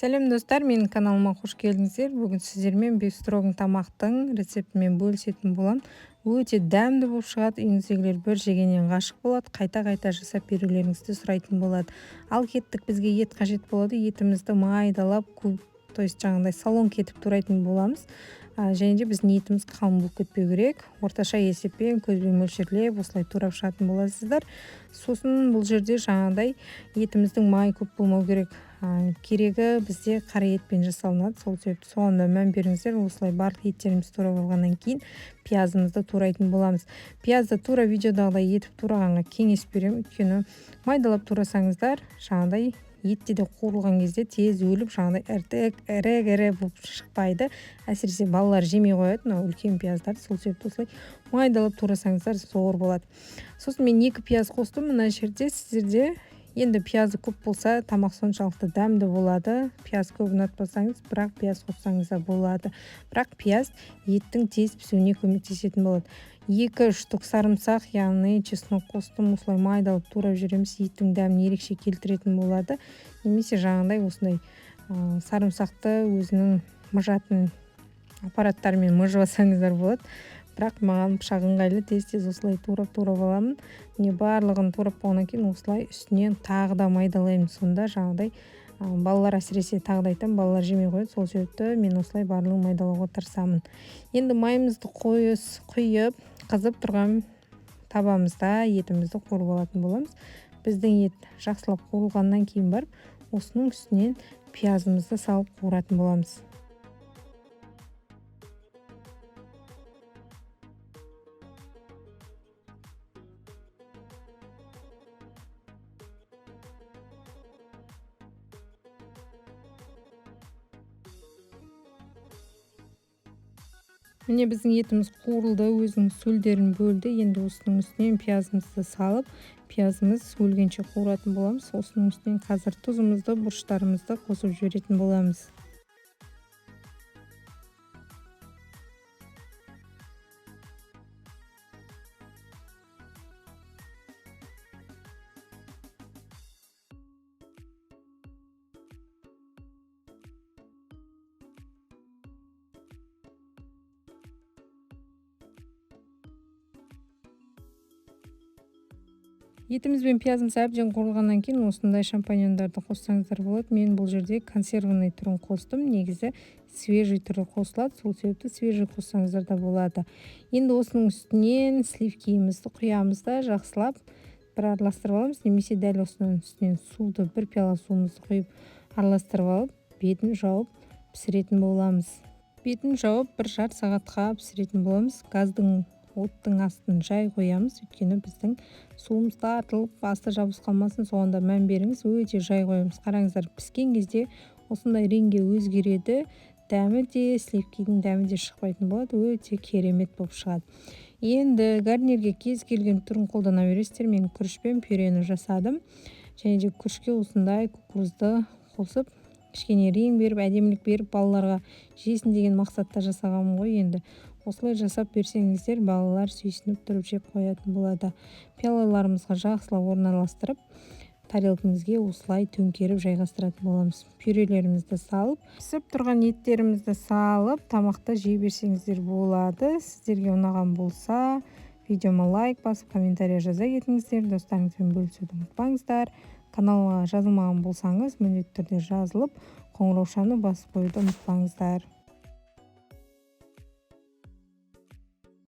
Сәлем, достар! Менің каналыма қош келдіңіздер. Бүгін сіздермен бефстроган тамақтың рецептімен бөлісетін боламын. Өте дәмді болып шығады. Үйіңіздегілер бір жегеннен ғашық болады, қайта-қайта жасап берулеріңізді сұрайтын болады. Ал кеттік, бізге ет қажет болады. Етімізді майдалап, то есть жаңағыдай соломка етіп турайтын боламыз. Және де біздің етіміз қалың болып кетпеу керек. Орташа есеппен, көзбен мөлшерлеп, осылай турап шығатын боласыздар. Сосын бұл жерде жаңағыдай етіміздің майы көп болмау керек. Керегі бізде қара етпен жасалынады, сол себепті соған да мән беріңіздер. Осылай барлық еттерімізді турап алғаннан кейін пиязымызды турайтын боламыз. Пиязды тура видеодағыдай етіп турағанға кеңес беремін, өйткені майдалап турасаңыздар, жаңағыдай етте де қуырылған кезде тез өліп, жаңағыдай іртік, ірі ірі болып шықпайды. Әсіресе балалар жемей қояды мынау үлкен пияздарды. Сол себепті осылай майдалап турасаңыздар, зор болады. Сосын мен 2 пияз қостым мына жерде. Сіздерде енді пиязы көп болса, тамақ соншалықты дәмді болады. Пияз көп ұнатпасаңыз, бірақ пияз қоссаңыз да болады. Бірақ пияз еттің тез пісуіне көмектесетін болады. 2 штук сарымсақ, яғни чеснок қостым. Осылай майдалап турап жүреміз, еттің дәмін ерекше келтіретін болады. Немесе жаңағыдай осындай сарымсақты өзінің мыжатын аппараттарымен мыжып алсаңыздар болады. Бірақ маған пышақ ыңғайлы, тез-тез осылай турап-турап аламын. Міне, барлығын турап болғаннан кейін осылай үстінен тағы да майдалаймын. Сонда жаңағыдай балалар, әсіресе тағы да айтамын, балалар жемей қояды. Сол себепті мен осылай барлығын майдалауға тырысамын. Енді майымызды құйып, қызып тұрған табамызда етімізді қуырып алатын боламыз. Біздің ет жақсылап қуырылғаннан кейін барып, осының үстінен пиязымызды салып қуыратын боламыз. Міне, біздің етіміз қуырылды, өзінің сөлдерін бөлді. Енді осының үстінен пиязымызды салып, пиязымыз өлгенше қуыратын боламыз. Осының үстінен қазір тұзымызды, бұрыштарымызды қосып жіберетін боламыз. Етіміз бен пиязымыз әбден қуырылғаннан кейін осындай шампиньондарды қоссаңыздар болады. Мен бұл жерде консервный түрін қостым. Негізі свежий түрі қосылады, сол себепті свежий қоссаңыздар да болады. Енді осының үстінен сливкиімізді құямыз да, жақсылап бір араластырып аламыз. Немесе дәл осының үстінен суды, бір пиала суымызды құйып, араластырып алып, бетін жауып пісіретін боламыз. Бетін жауып бір жарты сағатқа пісіретін боламыз. Газдың, оттың астын жай қоямыз, өйткені біздің суымыз тартылып, асты жабысып қалмасын, соған да мән беріңіз. Өте жай қоямыз. Қараңыздар, піскен кезде осындай реңге өзгереді, дәмі де, сливкидің дәмі де шықпайтын болады, өте керемет болып шығады. Енді гарнирге кез келген түрін қолдана бересіздер. Мен күрішпен пюрені жасадым, және де күрішке осындай кукурузды қосып, кішкене рең беріп, әдемілік беріп, балаларға жесін деген мақсатта жасағанмын ғой. Енді осылай жасап берсеңіздер, балалар сүйсініп тұрып жеп қоятын болады. Пиалаларымызға жақсылап орналастырып, тарелкамызге осылай төңкеріп жайғастыратын боламыз. Пюрелерімізді салып, пісіп тұрған еттерімізді салып, тамақты жей берсеңіздер болады. Сіздерге ұнаған болса, видеома лайк басып, комментарий жаза кетіңіздер, достарыңызбен бөлісуді ұмытпаңыздар. Каналға жазылмаған болсаңыз, міндетті түрде жазылып, қоңыраушаны басып қоюды ұмытпаңыздар.